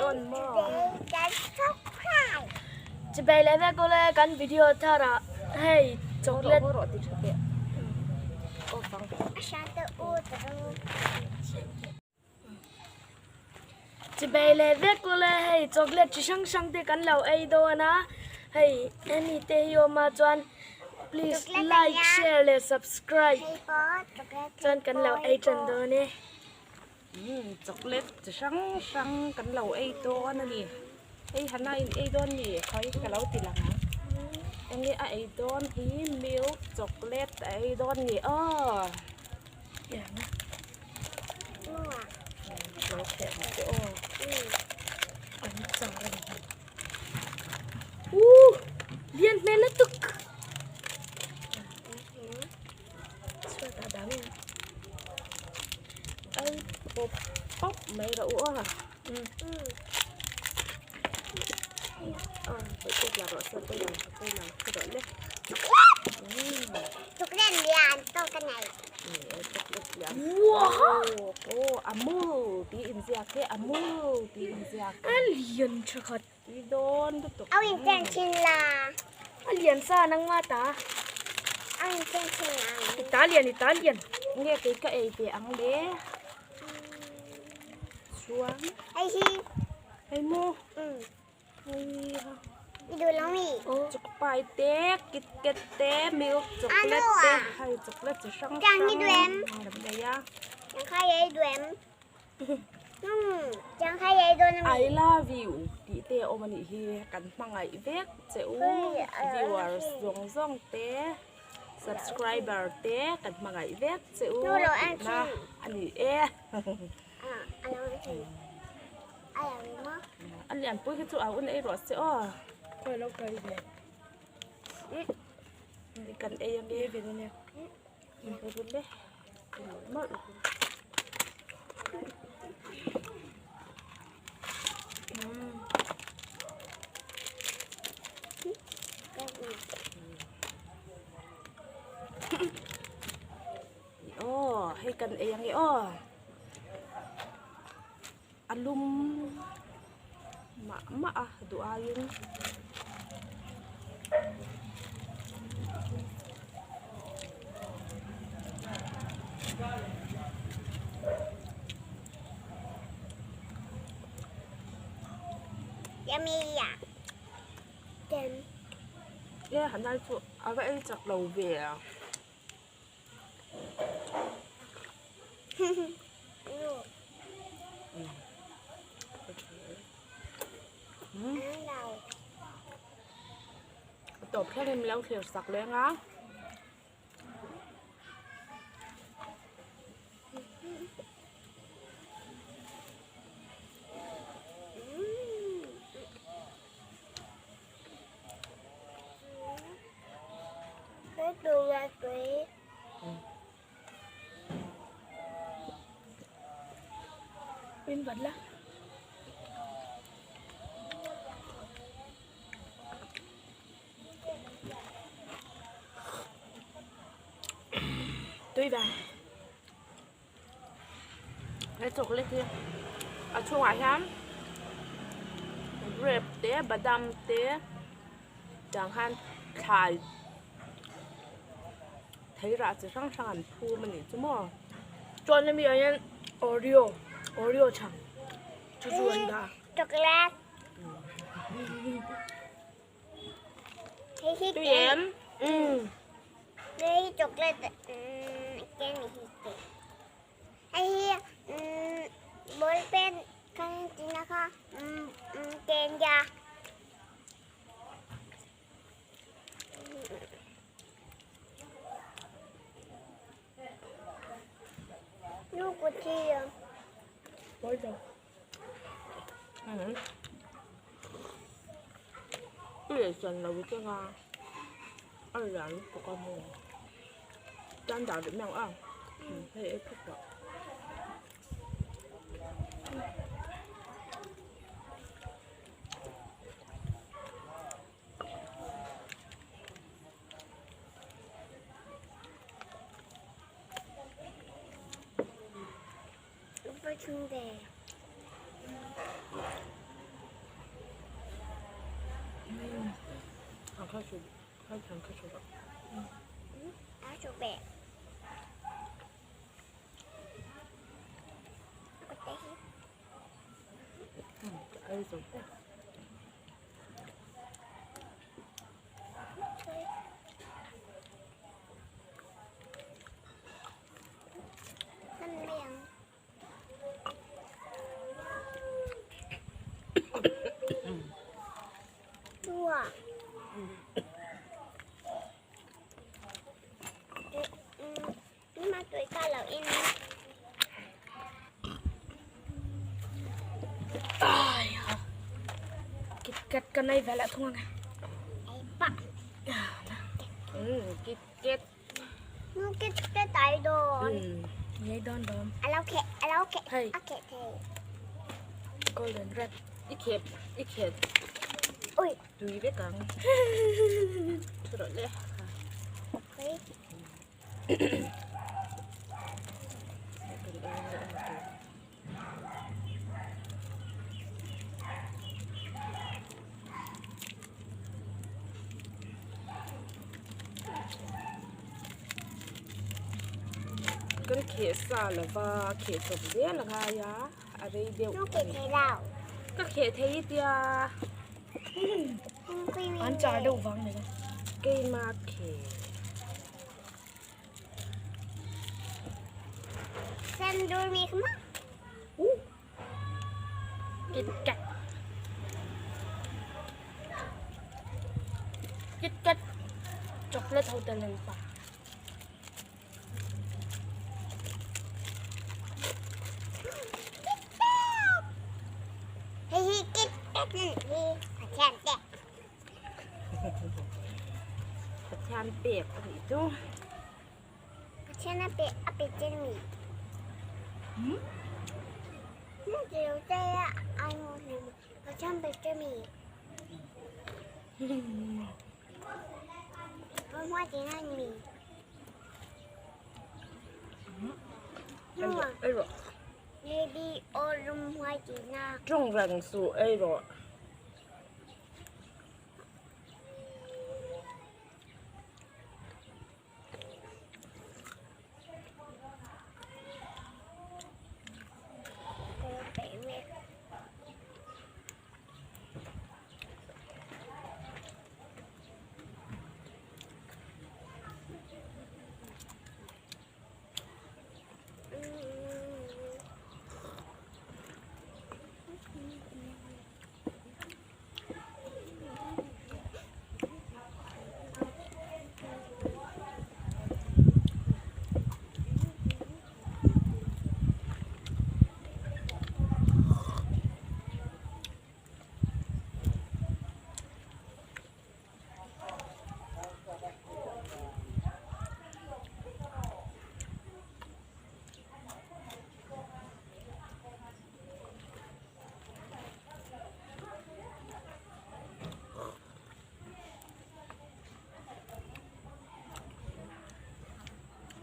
dawn maw? Chibai leh vek ule kan video thar ah hei chocolate rawh ti tha teh off ang. Chibai leh vek ule hei chocolate chi hrang hrang te kan lo ei dawn a hei hemi te hi awm a chuan please like share leh subscribe chuan kan lo ei tan dawn e. Umm chocolate chi hrang hrang kan lo ei dawn a ni hei hana in ei dawn ni khawi ka lo ti lang ang enge a ei dawn hi milk chocolate a ei dawn ni aw lo kheh ang che aw an char a ni uh lian hmel lutuk chhuat ah dang ei pawp pawp mai rawh u aw A lian tha khat a lian sa nangma ta i ta lian i ta lian nge kei ka ei ve ang le chuan hei maw Chokpai te KitKat te milk chocolate te hei chocolate chi hrang hrang an nei a. I love you tih te a awm a nih hi kan hmangaih vek che u viewers zawng zawng te subscriber te kan hmangaih vek che u tihna a ni e. A lianpui khi chu a un ei rawh se aw. Khawi lo kai ve. Kan ei ange. Ei ve dawn e. Ei ve le. Mawlh mawlh. Aw hei kan ei ange aw. A lum mah mah a duh aiin. E han chu a va ei chak lo ve a. Tawp thlengin min lo thlir sak leng a. In vat la. Tui vang. He chocolate hi a chhungah hian grape te badam te tiang khan thlai thei rah chi hrang hrang an phum a nih chu maw. Chuan hemi ah hian oreo oreo chhang chu chu an dah a. Chocolate. Tui em? Hei hi chocolate hei hi ball pen kan tihna kha kenja. Nu kut hi Leh chuan lo keng a a lian lutuk a maw tan dah rih mai ang a hei ei phawt tawh. KitKat ka nei ve leh thung ang e. KitKat. KitKat ai dawn. Ngei dawn dawn. A lo kheh a lo kheh Hei. a kheh thei. Golden red. I khep i kheh Ui. tui vek ang. Thu rawh le. Ui. Kan kheh sa lova kheh chawp zel a ngai a a rei deuh Nu kheh thei lo. Ka kheh thei tia. An char deuh vang ni lo. Keima kheh. Sen dur mi kha ma. KitKat. KitKat chocolate ho tel ang pa. Hei hi KitKat hi Pathian te. Pathian pek a nih chu. Pathian a pe a pe chen mi. Pathian pe chen mi. Ei rawh. Tawng reng suh ei rawh.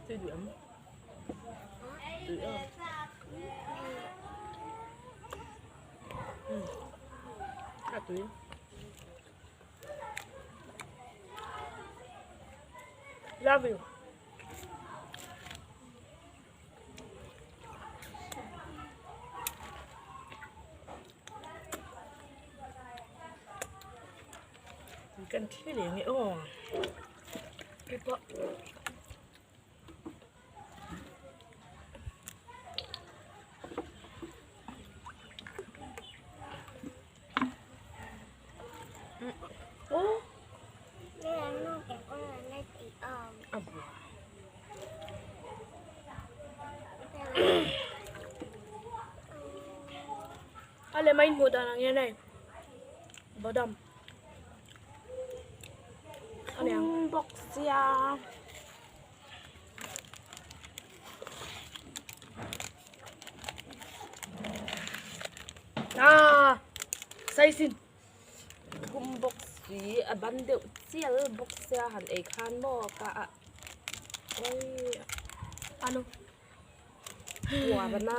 Tui duh em? Tui em? A tui. Love you. Kan thi leh nge aw. Keipawh. A lem a inhmuh dan ang hian hei badam a ni ang. Bawk sia. Ah saisin. Thum bawk si a ban deuh chial bawk sia han ei khan maw ka ah oi Ano puar na.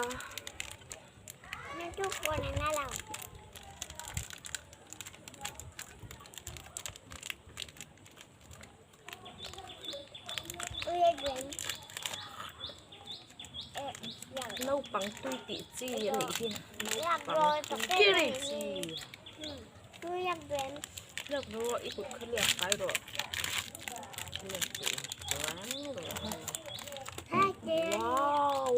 Naupang tui tih chi a nih hi naupang tui tih chi. Liak rawh i kut kha liak fai rawh. Wow!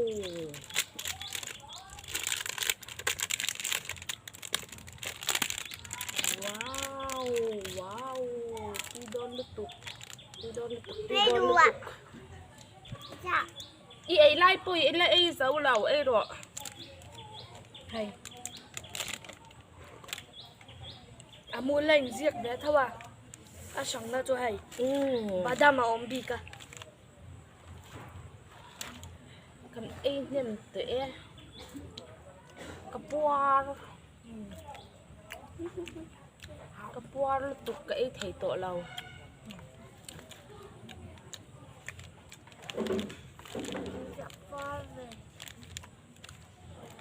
Wow! Wow! Tui dawn lutuk. Tui dawn lutuk. Tui dawn lutuk. I ei lai pawh i la ei zo lo ei rawh. Hei. A mu la inziak ve tho a. A hrangna chu hei. Badam a awm bik a. Kan ei hnem tawh e. Ka puar. Ka puar lutuk ka ei thei tawh lo.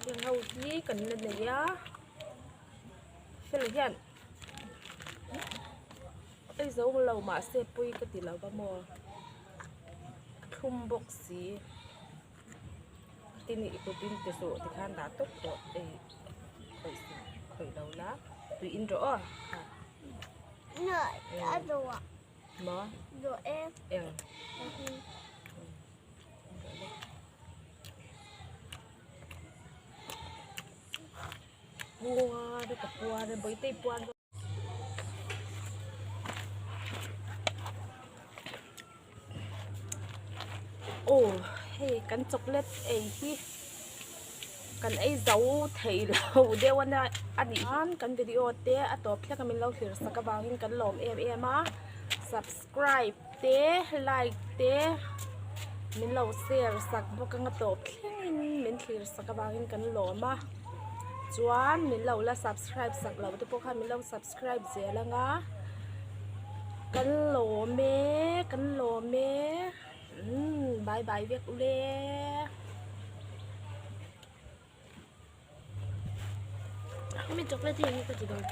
Heng ho hi kan la nei a fel hian ei zo lo mahse pawi ka ti lo va maw a thlum bawk si tin i kut in ti suh tikhan dah tawp tawh ei khawih suh khawih lo la tui in rawh aw. Maw? Eng? Puar ka puar bawihte i puar dawn. Aw hei kan chocolate ei hi kan ei zo thei lo deuh a nia a nih chuan kan video te a tawp thleng a min lo thlir sak avangin kan lawm em em a subscribe te like te min lo share sak bawk anga tawp thlengin min thlir sak avangin kan lawm a chuan min lo la subscribe sak lo te pawh khan min lo subscribe zel anga kan lawm e kan lawm e umm bye bye vek ule. Hemi chocolate hi eng nge ka ti dawn.